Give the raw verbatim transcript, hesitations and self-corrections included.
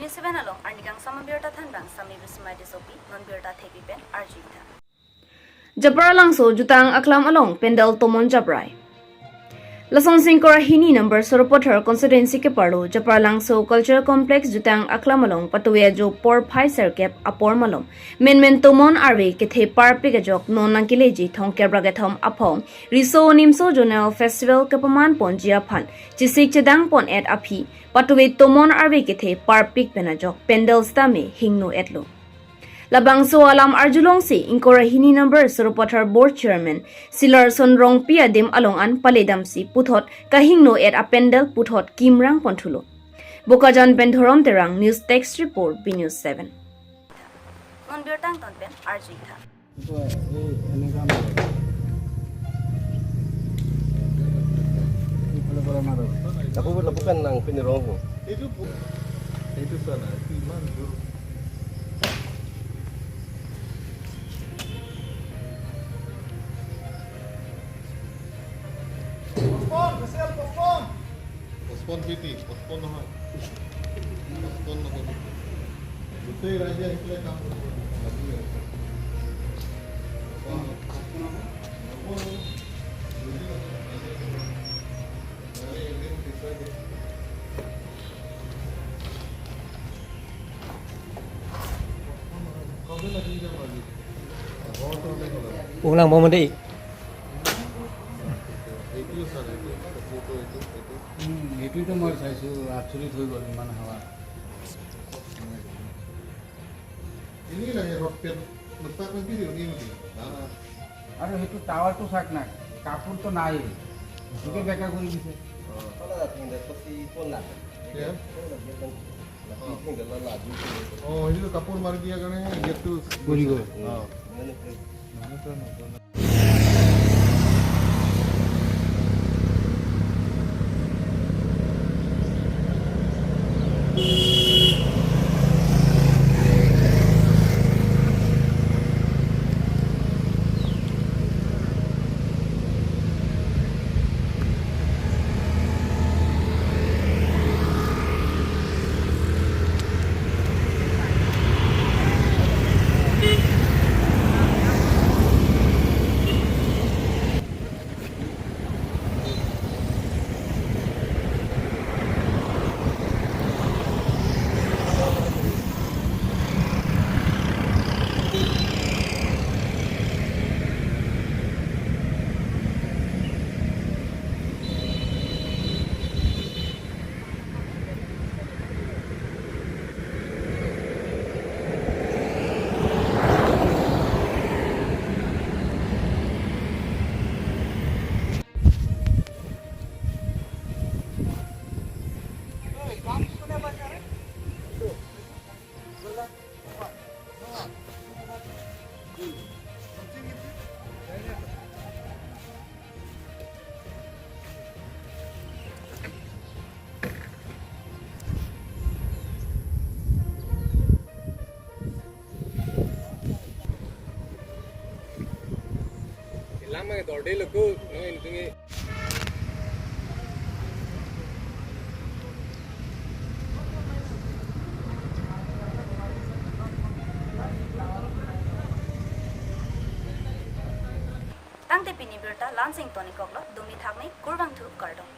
Seven along arni kangsam abirta thanbang Sami Bismai Tissopi, non birta thepi pen arju-ik tha. Japralangso jutang aklam along pandal tomon japrai. Lasonsi ingkoi ra hini number Sarupathar constituency keparlo Japralangso Culture Complex jutang aklam along patuve ajo porphai sirkep apor malom menmen tomon arve kethe parpik ajok non nangkeleji thomkep ra kethom aphong Riso Nimso Zonal Festival kepaman ponji aphan chesik chedang pon-et aphi patuve tomon arve kethe parpik pen ajok pandal sitame hingno-etlo. Labangso alam arjulongsi ingkoi ra hini number Sarupathar Board Chairman Silarson Rongpi adim along an paledamsi puthot kahingno-et apandal puthot kimrang ponthulo. Bokajan pen Dhorom Terang, News Desk Report, B News seven. Non birta angton pen arju-ik tha. এইটো, এই এনেকুৱা মাৰে। এইফালৰ পৰা মাৰে। Lapu, lapu kan nang pinirong ho. এইটো প-, এইটো চোৱা না, এইটো ইমান জোৰ। Postpone, Vishal, postpone। Postpone P T, postpone নহয়। Postpone নকৰিব। গোটেই ৰাইজে আহি পেলাই কাম কৰিব। Ulang mau mandi. উম, এইটোৱেতো মই চাইছো, আচৰিত হৈ গ'ল ইমান হাৱা। আৰু সেইটো টাৱাৰটো চাওক না, কাপোৰটো নাই, গোটেই বেকা কৰি দিছে। অ, সেইটো কাপোৰ মাৰি দিয়াৰ কাৰণে গেটটো পৰি গ'ল। অ। Lama dorde loko, no, ini tungi. Tangte pini birta la-ansi ingtonikoklo, dumi thakme, kurvangthu, kardom.